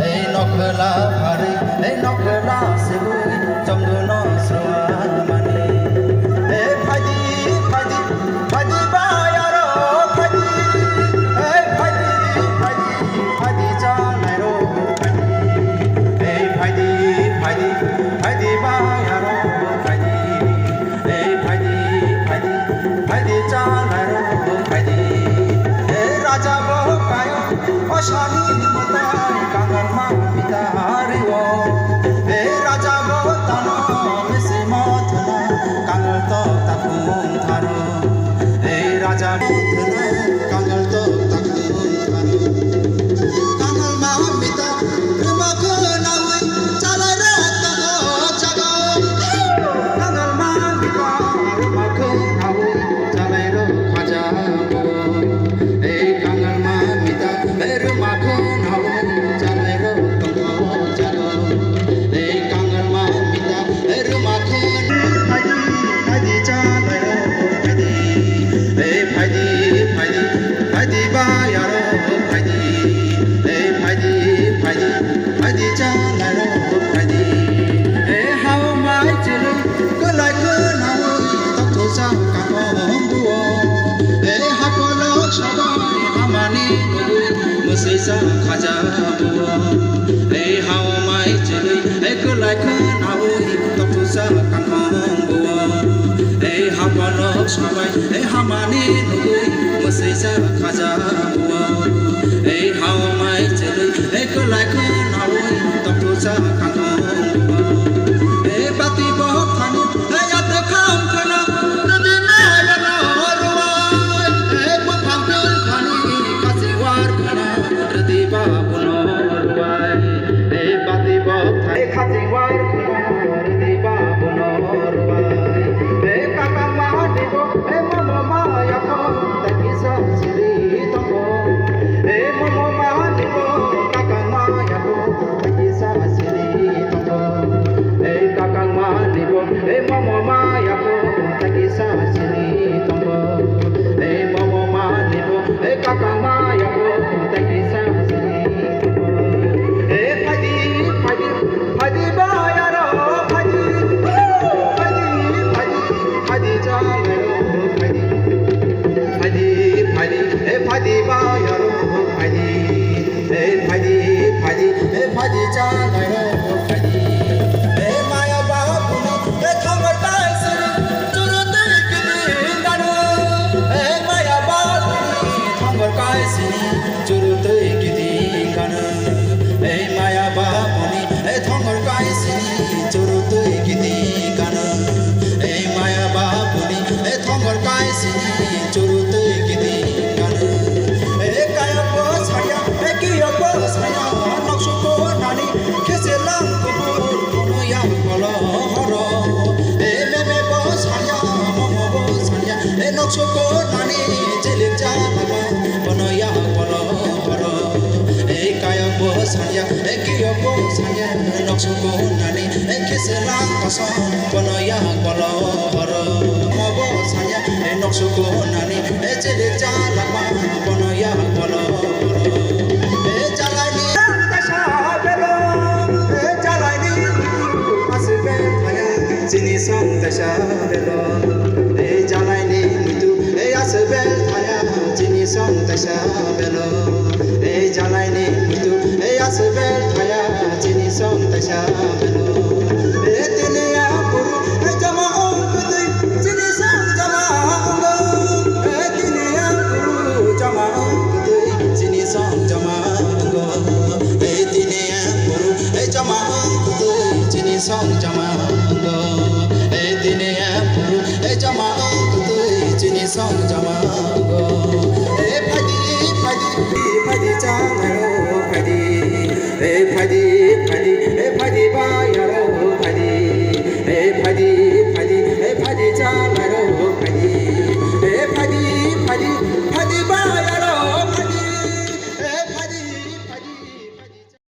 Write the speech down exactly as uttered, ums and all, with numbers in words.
Ei nokla pharwi, ei nokla sibwi, chomduno swamani. Ei phaidi, phaidi, phaidi bayaro phaidi. Ei phaidi, phaidi, phaidi chalairo phaidi. Ei phaidi, phaidi, phaidi bayaro phaidi. Ei phaidi, phaidi, phaidi chalairo phaidi. Ei raja bo kayo, o sani ni mwtai kangal ma pita hari o. Ei raja bo tano misi mo thuna kangal to takung tharo. Ei raja bo thuna kangal to takung tharo. Kangal ma pita rwma khwnawi chalairo tongo jaga. Kangal ma pita rwma khwnawi chalairo khaja. Ei kangal ma mita, ei rwma khwnawi chalairo tongo jaga. Ei kangal ma mita, ei rwma khwnawi phaidi, phaidi chalairo phaidi. Ei phaidi, phaidi, phaidi bayaro phaidi. Ei phaidi, phaidi, phaidi chalairo phaidi. Ei hao mai chwlwi kwlai khwnawi tongthoksa kakong buo. Ei hapolok sabai hamani nugwi mwswisa khaja buo. Ei hao mai chwlwi ei kwlai khwnawi tongthoksa kakong buo. Ei hapolok sabai ei hamani nugwi mwswisa khaja buo. Ei hao mai chwlwi ei kwlai khwnawi tongthoksa kakong buo. Ei bati bohok thani ei yate kham khana rwdi na yano rwai. Ei buphang twi thani khasi war khana rwdi ba buno rwai. Ei bati bohok thani khasi war khana rwdi ba buno rwai. Ei kakang ma dibo ei momo ma yako tai kisa siri tongo. Ei momo ma dibo kakang ma yako tai kisa siri tongo. Ei kakang ma dibo ei momo ma yako tai kisa siri tongo. Ei momo ma dibo ei kakang ma yako tai kisa siri tongo. Ei phaidi, phaidi, phaidi bayaro phaidi. Phaidi, phaidi, phaidi chalairo phaidi. Phaidi, phaidi, ei phaidi bayaro phaidi. Ei phaidi, phaidi, ei phaidi chalairo phaidi. Ei maya bapuni ei thangor kaisini churu twi kiting kanu. Ei maya bapuni thangor kaisini churu twi kiting kanu. Ei maya bapuni ei thongor kaisini churu twi kiting kanu. Ei maya bapuni ei thongor kaisini churu twi kiting kanu. Ei kayok bo saya, ei kiyok bo saya, noksuko nani kheselang kubur kono yang kolo horo. Ei meme bo saya, momo bo saya, ei noksuko nani chilik cha lama kono yang kolo horo. Ei kayok bo saya, ei kiyok bo saya, noksuko nani, ei kheselang kosom, bono yak bolo horo. Mo bo saya, ei noksuko nani, ei chilik cha lama, bono yak bolo horo. Ei chalaini kaisa belo, ei chalaini aswk bel thaya, chini song kaisa belo. Ei chalaini muitu, ei aswk bel thaya, chini song kaisa belo. Ei chalaini muitu, ei aswk bel thaya. Song jama go, eh, tini aphuru, eh, jama go, twi chini song jama go, eh, tini aphuru, eh, jama go, twi chini song jama go.